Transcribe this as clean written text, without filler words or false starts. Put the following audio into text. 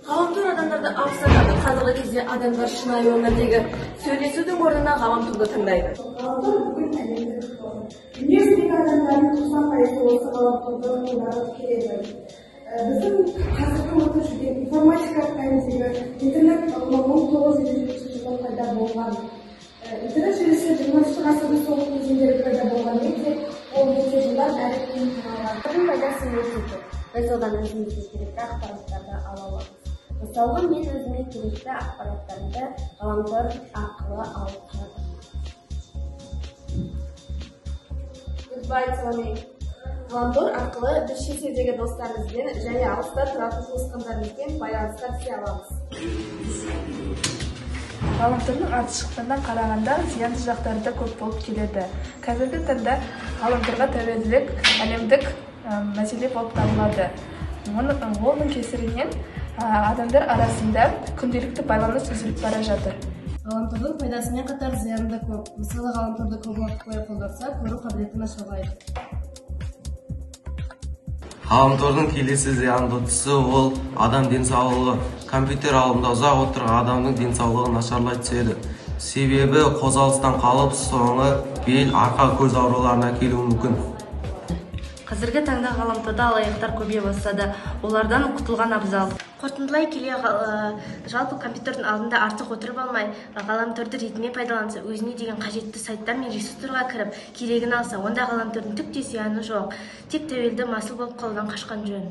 Ғаламтор адамдарды алыстатады. Қазіргі кезде адамдар шынайы өмірдегі сөйлесудің орнына ғаламторды таңдайды. Ғаламтор бүкіл әлемдік тор. Дүниежүзіндегі адамдардың 90% осы ғаламторды қолданып келеді. Біздің қазіргі өтіп жүрген информатика пәніндегі интернет ұғымы 1970 жылы пайда болған. Интернет желісі 20 ғасырдың соңғы кезеңдері пайда болғанымен де, ол ерте жылдан әрі кең таралған. Оның пайдасы өте көп. Біз одан өзімізге керекті ақпараттарды ала аламыз. Мысалға, мен өзіме керекті ақпараттарды ғаламтор арқылы алып тұрамын. Goodbye, Tony. Ғаламтор арқылы біз шетелдегі достарымызбен және алыста тұратын туысқандарымызбен байланысқа түсе аламыз. Ғаламтордың артықшылықтарына қарағанда зиянды жақтары да көп болып келеді. Қазіргі таңда ғаламторға тәуелділік әлемдік мәселе болып табылады. Оның кесірінен адамдар арасында күнделікті байланыс үзіліп бара жатыр. Ғаламтордың пайдасымен қатар зияны да көп. Мысалы, ғаламторды көп уақыт бойы қолданса, көру қабілеті нашарлайды. Ғаламтордың келесі зиянды тұсы ол адам денсаулығы. Компьютер алдында ұзақ отырған адамның денсаулығы нашарлай түседі. Себебі қозғалыстан қалып, соңы бел, арқа, көз ауруларына келуі мүмкін. Қазіргі таңда ғаламторда алаяқтар көбейе бастады. Олардан құтылған абзал. Қорытындылай келе, жалпы компьютердің алдында артық отырып алмай, ғаламторды ретімен пайдаланса, өзіне деген қажетті сайттар мен ресурстарға кіріп, керегін алса, онда ғаламтордың түк те зияны жоқ. Тек тәуелді масыл болып қалудан қашқан жөн.